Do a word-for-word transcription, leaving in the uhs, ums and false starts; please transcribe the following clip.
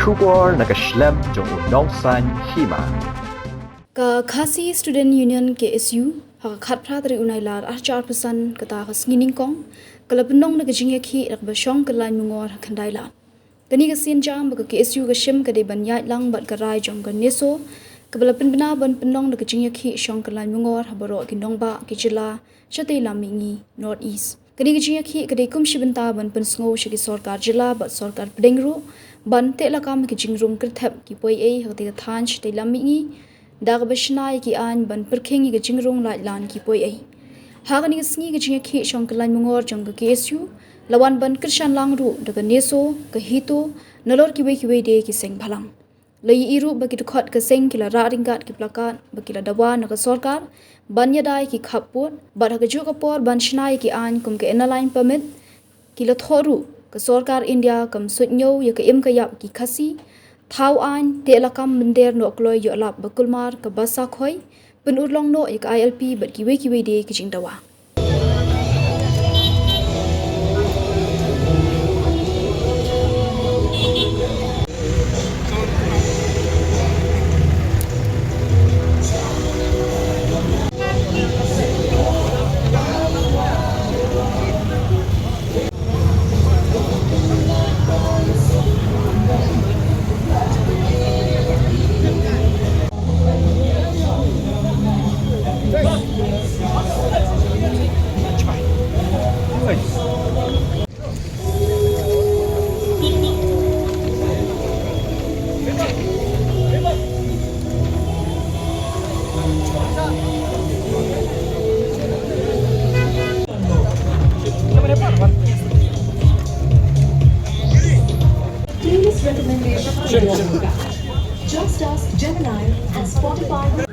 Khubor na ka shlem jong u Nongsaiñ Hima. Ka Khasi Student Union, K S U, ha ka khatphra tarik u Nailar arhajar arphew san, kata ka sngi nyngkong, ka la pynlong da ka jingïakhih da kaba shong kyllain myngor ha Khyndailad. Kane ka sienjam ba ka K S U ka shim ka dei ban ïaid lang bad ka rai jong ka NESO, kaba la pynbna ban pynlong da ka jingïakhih shong kyllain myngor ha baroh ki nongbah ki jylla shatei lam mihngi North East. Kane ka jingïakhih ka dei kum shi bynta ban pynsngew sha ki sorkar jylla bad sorkar pdeng ruh ban teh lakam ïa ki jingrung kyrthep ki poi ei ha katei ka thaiñ shatei lam mihngi, da kaba shna ïa ki aiñ ban pyrkhing ïa ka jingrung laitlan ki poi ei. Ha kane ka sngi ka jingïakhih shong kyllain myngor jong ka K S U la wan ban kyrshan lang ruh da ka NESO, ka HITO, nalor kiwei kiwei de ki seng bhalang. La ïohi ruh ba ki dkhot ka seng ki la rah ryngkat ki plakat ba ki la dawa na ka sorkar ban ïada ïa ki khappud, bad ha kajuh ka por ban shna ïa ki aiñ kum ka Inner Line Permit, ki la thoh ruh ka sorkar India kam suidñiew ïa ka im ka ïap ki Khasi, thaw aiñ, teh lakam mynder noh kloi ïoh lap ba kulmar ka Basa Khoi, pynurlong noh ïa ka I L P bad kiwei kiwei de ki jingdawa. Please recommendation. Just ask Gemini and Spotify.